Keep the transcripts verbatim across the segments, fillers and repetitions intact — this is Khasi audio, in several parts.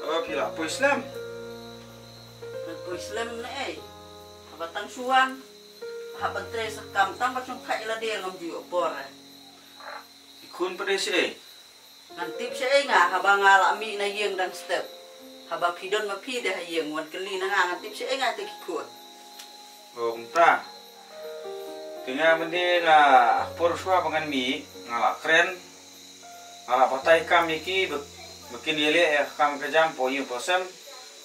Oh, phi la poi slem? Poi slem ne ei? Haba tang shuwa haba trei sa kam tang ba shong thait la der ngam ju ïoh por. Ki khun pat dei shi ei? Ngan tip shi ei nga haba nga la mih na ïing dang step. Haba phi don ma phi te ha ïing wan kylli na nga ngan tip shi ei nga te ki khun. Oh, kumta. Te nga mynta nga por shuwa ba ngan mih nga la kren. Nga la batai kam ïa ki ba, ba kin ïaleh ïa ka kam ka jam po ïing po sem.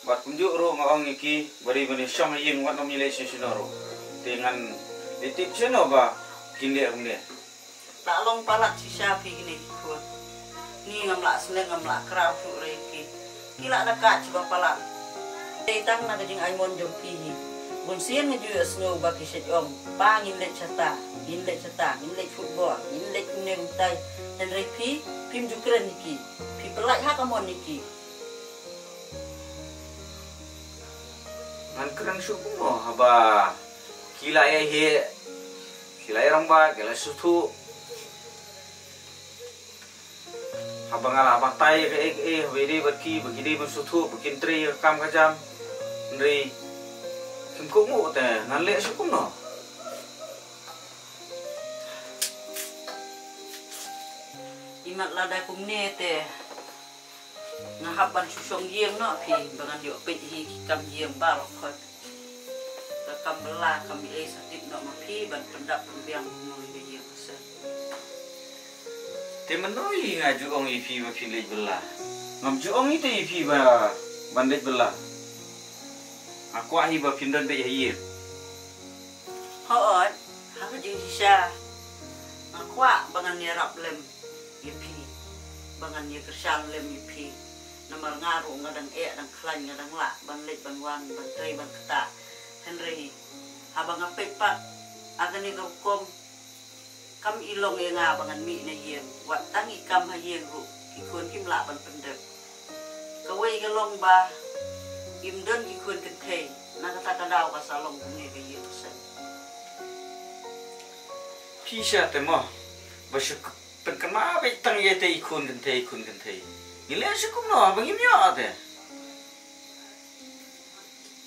Bad kumjuh ruh nga ong ïa ki ba dei ban ïashong ha ïing wat nym ïaleh shisha ruh. Te ngan ïa tip shano ba kin leh kumne. La long palat shisha phi kine ki khun. Ni ngam lah sneng ngam lah kraw shuh re ki. Ki lah da ka chiba palat. Dei tang na ka jingaimon jong phi hi. Bun sien nga ju ïohsngew ba ki shet ong pa ngin leit shata, ngin leit shata, ngin leit football, ngin leit kumne kumtai. Hynrei phi phim ju kren ïa ki. Phi pynlait ha ka mon ïa ki. Ngan kren shuh kumno haba ki la ïa heh, ki la ïa rangbah, ki la suthuh. Haba nga la batai kaei kaei haba ïadei bad ki ba ki dei ban suthuh ba kin trei ïa ka kam ka jam. Hynrei kim kohnguh te ngan leh shuh kumno. Imat lada kumne te nga hap ban shu shong ïing noh phi ba ngan ïoh peit hi ki kam ïing baroh khoit. Ka kam bylla kam ei sa tip noh ma phi ban pyndap pynbiang kumno ïa ka ïing ka sem. Te mynno hi nga ju ong ïa phi ba phi leit bylla? Ngam ju ong ïa te ïa phi ba ban leit bylla. Nga kwah hi ba phin don beit ha ïing. Hooid, ha ka jingshisha nga kwah ba ngan ïarap lem ïa phi, ba ngan ïakyrshan lem ïa phi. Namar nga ruh nga dang eh dang khlaiñ nga dang lah ban leit ban wan ban trei ban ktah. Hynrei haba nga peit pat ha kane ka rukom kam i long ïa nga ba ngan mih na ïing wat tang i kam ha ïing ruh ki khun kim lah ban pyndep. Kawei ka long ba im don ki khun kynthei na kata ka daw ka sa long kumne ka ïing ka sem. Phi sha te mo ba shu pynkynmaw beit tang ïa te i khun kynthei i khun kynthei. Ngi leh shu kumno ba ngim ïoh te.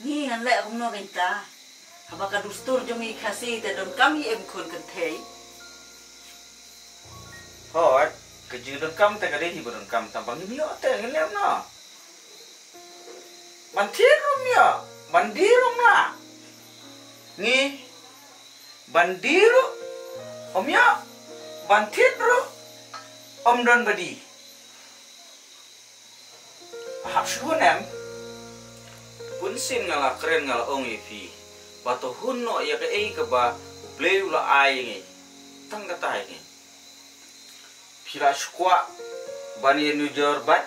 Ngi ngan leh kumno kynta. Haba ka dustur jong ngi Khasi te donkam hi em khun kynthei. Hooid, ka jingdonkam te ka dei hi ba donkam tang ba ngim ïoh te ngin leh kumno. Ban thied ruh ym ïoh, ban die ruh ym lah. Ngi ban die ruh ym ïoh, ban thied ruh ym don ba die. Hap shu hun em? Bun sien nga la kren nga la ong ïa phi ba to hun noh ïa kaei kaba U Blei u la ai ïa ngi. Tang kata ïa ngi. Phi la shu kwah ban ïanujor bad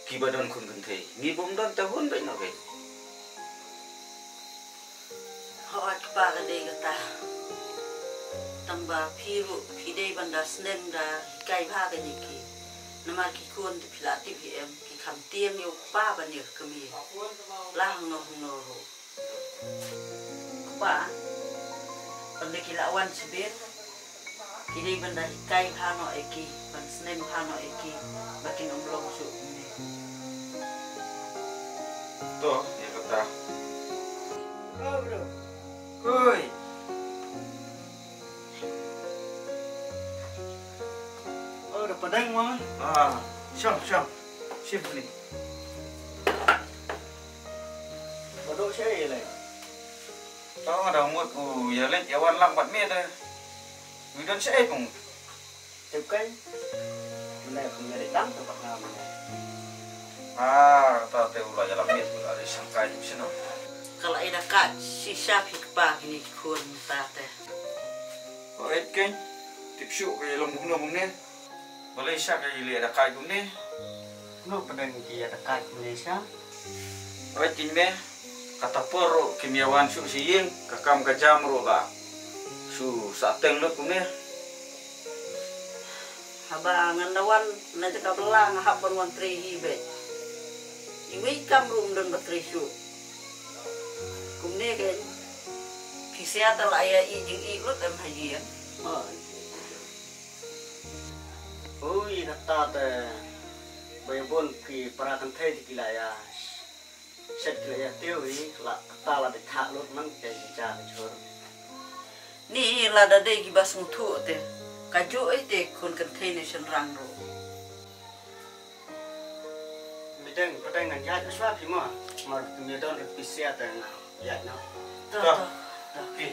kiba don khun kynthei. Ngi bym don te hun beit noh beit. Hooid kpa ka dei kata. Tang ba phi ruh phi dei ban da sneng da hikai bha ka jong ki. Namar ki khun te phi la tip hi em ki kham tieng ïa u kpa ban ïa ka kmie. La hangno hangno ruh. Kpa, ban da ki la wan shibit. Ki dei ban da hikai bha noh ïa ki, ban snem bha noh ïa ki, ba kin ym long shuh kumne. To, ïa kata. Oh, bro. Oi. Oh, da pdeng mo. Ah, shong, shong. Shim ni. Ba duk shaei lei? Tang nga dang mut u ïa leit ïa wan lang bad me te. Wi don shaei pung. Tip kai. Mynne pung ïa leit lang te bad nga mynne. Ah, ta te u la ïa la miet u la ri shangkai shino. Ka la ïa da ka shisha phi kpa kine ki khun mynta te. Ko et ken. Tip shu ka ïa long kumno kumne. Balei sha ka ïa leh da kai kumne? Kumno pdeng ki ïa da kai kumne sha? Oi, kin me, kata por ruh kim ïa wan shuh sha ïing, ka kam ka jam ruh la shu sah teng lut kumne. Haba ngan da wan na jaka bylla nga hap ban wan trei hi beit. Iwei kam ruh ym don ba trei shuh. Kumne kein, phi sha te la ïa ïeh jingïeh lut em ha ïing. Oi. Ui, kata te. Ba ïa bun Ki para kynthei te ki la ïa shet, ki la ïa tiew hi, la kata la dei thah lut man ki ja ki jhur. Ni lada dei kiba sngewthuh te, kajuh ei te khun kynthei ne shynrang ruh. Midang, pdeng ngan ïaid shuwa phi mo. Mar me don pisa te nga ïaid noh. To, to, to. Phi.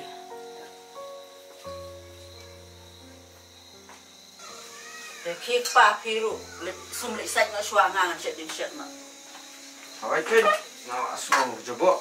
Te phi kpa phi ruh, leit sum leit sait noh shuwa, nga ngan shet dien shet noh. Hawai phi, nga la sngew jaboh.